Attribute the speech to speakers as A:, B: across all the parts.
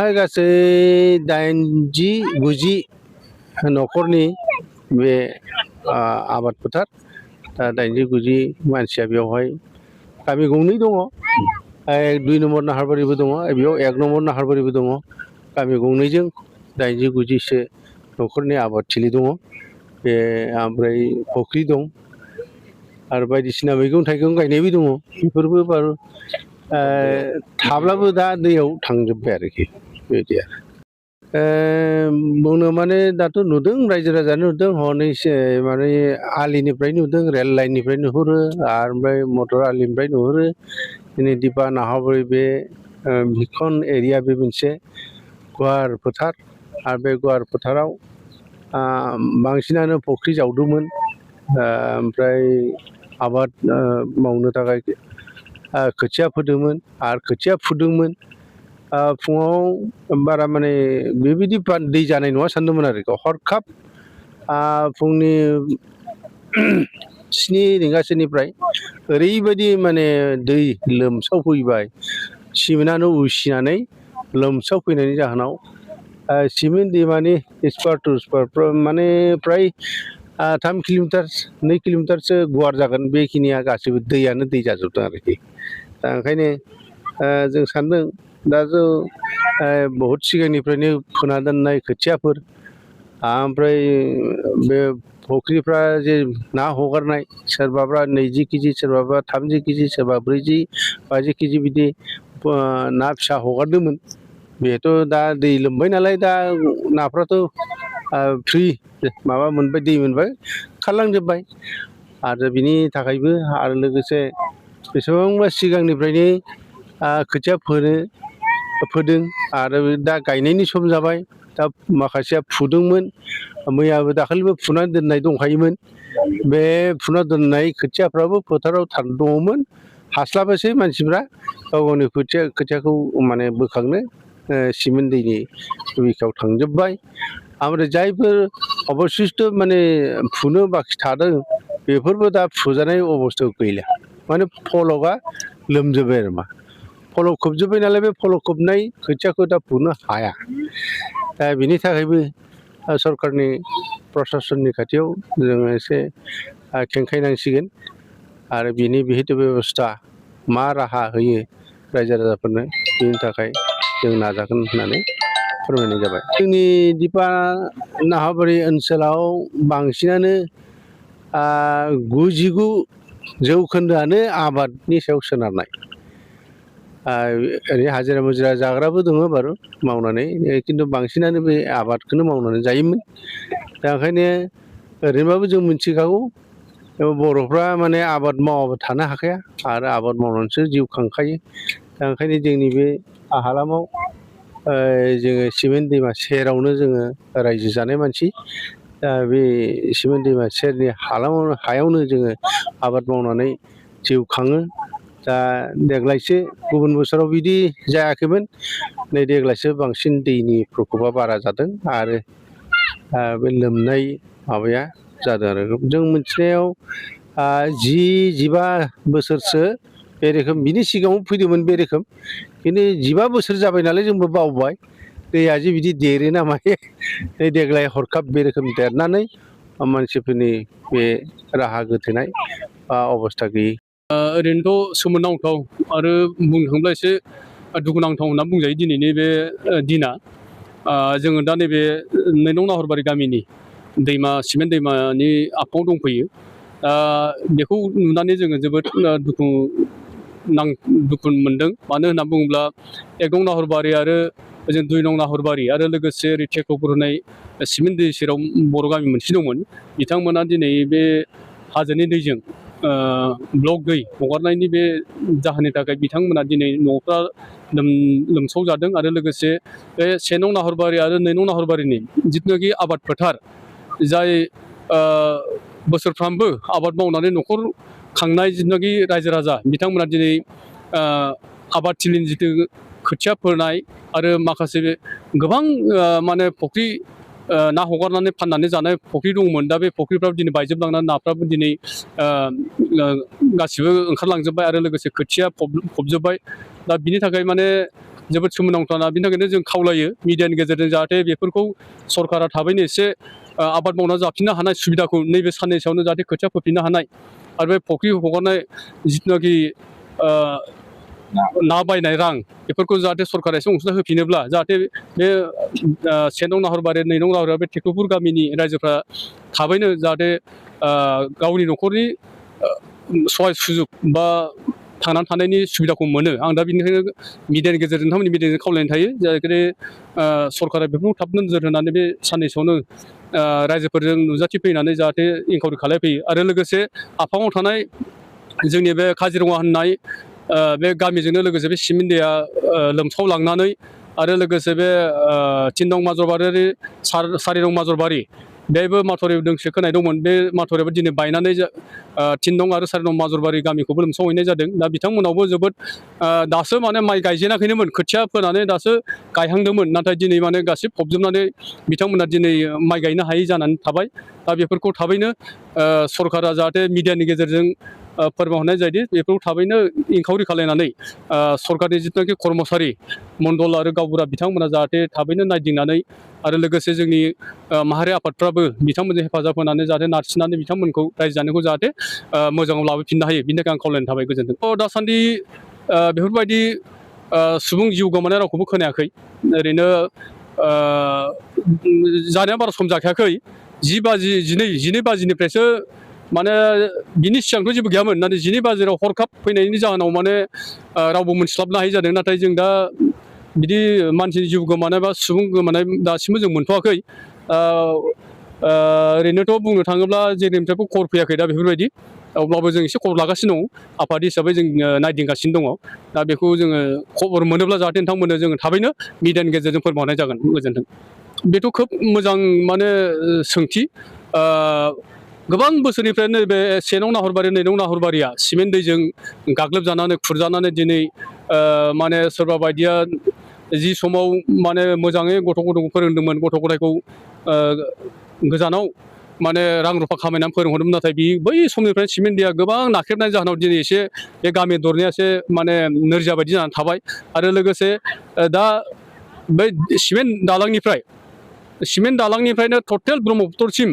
A: बेवहाय गासै 80-90 न'खरनि बे आबाद फोथार दा 80-90 मानसिया बेवहाय गामि गंनै दङ 2 नम्बर नाहारबारिबो दङ बेयाव 1 नम्बर नाहारबारिबो दङ गामि गंनैजों 80-90सो न'खरनि आबादथिलि दङ बे ओमफ्राय फुख्रि दं आरो बायदिसिना मैगं थाइगं गायनायबो दङ बेफोरबो बारु थाब्लाबो दा दैयाव थांजोब्बाय आरोखि बेबायदि आरो बुंनो माने दाथ' नुदों रायजो राजानो नुदों हनै माने आलिनिफ्राय नुदों रेल लाइननिफ्राय नुहुरो आरो ओमफ्राय मटर आलिनिफ्राय नुहुरो दिनै दिपा नाहाबारि बे भिखन एरिया बे मोनसे गुवार फोथार आरो बे गुवार फोथाराव बांसिनानो फुख्रि जावदोंमोन ओमफ्राय आबाद मावनो थाखाय खोथिया फोदोंमोन आरो खोथिया फुदोंमोन फुङाव बारा माने बेबायदि दै जानाय नङा सानदोंमोन आरो हरखाब फुंनि 7 रिंगासोनिफ्राय ओरैबायदि माने दै लोमसावफैबाय सिमेन्टआनो उसिनानै लोमसावफैनायनि जाहोनाव सिमेन्ट दैमानि इस्पार टु इस्पार माने फ्राय 3 किल'मिटार 2 किल'मिटारसो गुवार जागोन बेखिनिया गासैबो दैयानो दै जाजोबदों आरोखि दा ओंखायनो जों सानदों दा बहुद सिगांनिफ्रायनो फोना दोननाय खोथियाफोर ओमफ्राय बे फुख्रिफ्रा जे ना हगारनाय सोरबाबा 20 केजि सोरबाबा 30 केजि सोरबा 40-50 केजि बिदि ना फिसा हगारदोंमोन बेथ' दा दै लोमबाय नालाय दा नाफ्राथ' फ्रि माबा मोनबाय दै मोनबाय खारलांजोब्बाय आरो बिनि थाखायबो आरो लोगोसे बेसेबांबा सिगांनिफ्रायनो खोथिया फोदों आरो दा गायनायनि सम जाबाय दा माखासेया फुदोंमोन मैयाबो दाखालिबो फुनानै दोननाय दंखायोमोन बे फुना दोननाय खोथियाफ्राबो फोथाराव दङमोन हास्लाबासै मानसिफ्रा गाव गावनि खोथियाखौ माने बोखांनो सिमेन्ट दैनि बिखायाव थांजोब्बाय ओमफ्राय जायफोर अबशिष्ट माने फुनो बाखि थादों बेफोरबो दा फुजानाय अबस्थायाव गैला माने फलकआ लोमजोब्बाय आरो मा फलक खोबजोब्बाय नालाय बे फलक खोबनाय खोथियाखौ दा फुनो हाया दा बिनि थाखायबो सरकारनि प्रसासननि खाथियाव जोङो एसे खेंखायनांसिगोन आरो बिनि बिहित बेबस्था मा राहा होयो रायजो राजाफोरनो बिनि थाखाय जों नाजागोन होननानै फोरमायनाय जाबाय जोंनि दिपा नाहाबारि ओनसोलाव बांसिनानो 99% आबादनि सायाव सोनारनाय ओरै हाजिरा मुजिरा जाग्राबो दङ बारु मावनानै खिन्थु बांसिनानो बे आबादखौनो मावनानै जायोमोन दा ओंखायनो ओरैनोबाबो जों मिथिखागौ बर'फ्रा माने आबाद मावाबा थानो हाखाया आरो आबाद मावनानैसो जिउ खांखायो दा ओंखायनो जोंनि बे हालामाव जोङो सिमेन्ट दैमा सेरावनो जोङो रायजो जानाय मानसि दा बे सिमेन्ट दैमा सेरनि हायावनो जोङो आबाद मावनानै जिउ खाङो दा देग्लायसो गुबुन बोसोराव बिदि जायाखैमोन नै देग्लायसो बांसिन दैनि प्रकपा बारा जादों आरो बे लोमनाय माबाया जादों आरो जों मिथिनायाव 10-15 बोसोरसो बे रोखोम बिनि सिगाङाव फैदोंमोन बे रोखोम खिन्थु 15 बोसोर जाबाय नालाय जोंबो बावबाय दैया जे बिदि देरो ना मायो देग्लाय हरखाब बे रोखोम देरनानै मानसिफोरनि बे राहा गोथेनाय बा अबस्था गैयै
B: ओरैनोथ' सोमोनांथाव आरो बुंनो थाङोब्ला एसे दुखुनांथाव होनना बुंजायो दिनैनि बे दिना जोङो दा नैबे 2 नं नाहरबारि गामिनि सिमेन्ट दैमानि आफाङाव दंफैयो बेखौ नुनानै जोङो जोबोद दुखु मोनदों मानो होनना बुङोब्ला 1 नं नाहरबारि आरो ओजों 2 नं नाहरबारि आरो लोगोसे ओरै टेकपुर होनाय सिमेन्ट दै सेराव बर' गामि मोनसे दंमोन बिथांमोना दिनै बे हाजोनि दैजों ब्लक दै हगारनायनि बे जाहोननि थाखाय बिथांमोना दिनै न'फ्रा लोमसावजादों आरो लोगोसे बे 1 नं नाहरबारि आरो 2 नं नाहरबारिनि जिथुनाखि आबाद फोथार जाय बोसोरफ्रामबो आबाद मावनानै न'खर खांनाय जिथुनाखि रायजो राजा बिथांमोना दिनै आबादथिलिनि जिथु खोथिया फोनाय आरो माखासे गोबां माने फुख्रि ना हगारनानै फाननानै जानाय फुख्रि दंमोन दा बे फुख्रिफ्राबो दिनै बायजोबलांनानै नाफ्राबो दिनै गासिबो ओंखारलांजोब्बाय आरो लोगोसे खोथिया फबजोब्बाय दा बिनि थाखाय माने जोबोद सोमोनांथावना। बिनि थाखायनो जों खावलायो मिडियानि गेजेरजों जाहाथे बेफोरखौ सरकारा थाबैनो एसे आबाद मावना जाफिननो हानाय सुबिदाखौ नैबे साननैसोआवनो जाहाथे खोथिया फोफिननो हानाय आरो बे फुख्रि हगारनाय जिथुनाखि ना बायनाय रां बेफोरखौ जाहाथे सरकारा एसे अनसुंथाइ होफिनोब्ला जाहाथे बे 1 नं नाहरबारि 2 नं नाहरबारि बे टेक्ट'पुर गामिनि रायजोफ्रा थाबैनो जाहाथे गावनि न'खरनि सहाय सुजुग बा थांनानै थानायनि सुबिदाखौ मोनो। आं दा बिनिखायनो मिडियानि गेजेरजों नोंथांमोननि मिडियाजों खावलायनाय थायो जाहाथे सरकारा बेफोरखौ थाब नोजोर होनानै बे साननैसोआवनो रायजोफोरजों नुजाथिफैनानै जाहाथे इनकुवारि खालामफैयो आरो लोगोसे आफाङाव थानाय जोंनि बे काजिरङा होननाय बे गामिजोंनो लोगोसे बे सिमेन्ट दैया लोमसावलांनानै आरो लोगोसे बे 3 नं माजरबारि 4 नं माजरबारि बेबो माथावरि दोंसे खोनाय दंमोन। बे माथावरियाबो दिनै बायनानै 3 नं आरो 4 नं माजरबारि गामिखौबो लोमसावहैनाय जादों। दा बिथांमोनावबो जोबोद दासो माने माइ गायजेनाखैनोमोन, खोथिया फोनानै दासो गायहांदोंमोन, नाथाय दिनै माने गासिबो फबजोबनानै बिथांमोना दिनै माइ गायनो हायै जानानै थाबाय। दा बेफोरखौ थाबैनो सरकारा जाहाथे मिडियानि गेजेरजों फोरमायहरनाय जायोदि बेफोरखौ थाबैनो इनकुवारि खालामनानै सरकारनि जिथुनाखि कर्मचारि मण्डल आरो गावबुरा बिथांमोना जाहाथे थाबैनो नायदिंनानै आरो लोगोसे जोंनि माहारि आफादफ्राबो बिथांमोनजों हेफाजाब होनानै जाहाथे नारसिननानै बिथांमोनखौ रायजो जानायखौ जाहाथे मोजाङाव लाबोफिननो हायो। बिनि थाखाय आं खावलायनाय थाबाय। गोजोन्थों। दासान्दि बेफोरबायदि सुबुं जिउ गोमानाय रावखौबो खोनायाखै। ओरैनो जानाया बारा सम जाखायाखै। 10 बाजि 12 बाजिनिफ्रायसो माने बिनि सिगांथ' जेबो गैयामोन, नाथाय 12 बाजियाव हरखाब फैनायनि जाहोनाव माने रावबो मोनस्लाबनो हायै जादों। नाथाय जों दा बिदि मानसिनि जिउ गोमानाय बा सुबुं गोमानाय दासिमबो जों मोनथ'वाखै। ओरैनोथ' बुंनो थाङोब्ला जेनिफ्रायबो खबर फैयाखै दा बेफोरबायदि। अब्लाबो जों एसे खबर लागासिनो दं। आफाद हिसाबै जों नायदिंगासिनो दङ। दा बेखौ जोङो खबर मोनोब्ला जाहाथे नोंथांमोननो जोङो थाबैनो मिडियानि गेजेरजों फोरमायहरनाय जागोन। गोजोन्थों। बेथ' खोब मोजां माने सोंथि। गोबां बोसोरनिफ्रायनो बे 1 नं नाहरबारि 2 नं नाहरबारिया सिमेन्ट दैजों गाग्लोबजानानै खुरजानानै दिनै माने सोरबा बायदिया जि समाव माने मोजाङै गथ' गथायखौ फोरोंदोंमोन, गथ' गथायखौ गोजानाव माने रां रुफा खामायनानै फोरोंहरदोंमोन, नाथाय बै समनिफ्राय सिमेन्ट दैया गोबां नाख्रेबनायनि जाहोनाव दिनै एसे बे गामि दरनैया एसे माने नोरजिया बायदि जानानै थाबाय। आरो लोगोसे दा बै सिमेन्ट दालांनिफ्रायनो टटेल ब्रह्मपुत्रसिम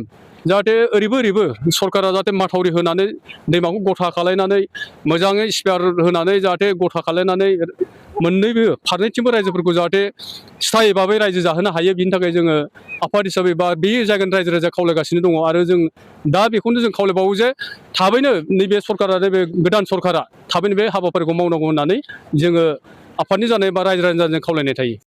B: जाहाथे ओरैबो सरकारा जाहाथे माथावरि होनानै दैमाखौ गथा खालायनानै मोजाङै स्पेयार होनानै जाहाथे गथा खालायनानै मोननैबो फारनैथिंबो रायजोफोरखौ जाहाथे स्थायि भाबै रायजो जाहोनो हायो। बिनि थाखाय जोङो आफाद हिसाबै बा बे जायगानि रायजो राजा खावलायगासिनो दङ। आरो जों दा बेखौनो जों खावलायबावो जे थाबैनो नैबे सरकारा, नैबे गोदान सरकारा थाबैनो बे हाबाफारिखौ मावनांगौ होननानै जोङो आफादनि जानाय बा रायजो राजाजों खावलायनाय थायो।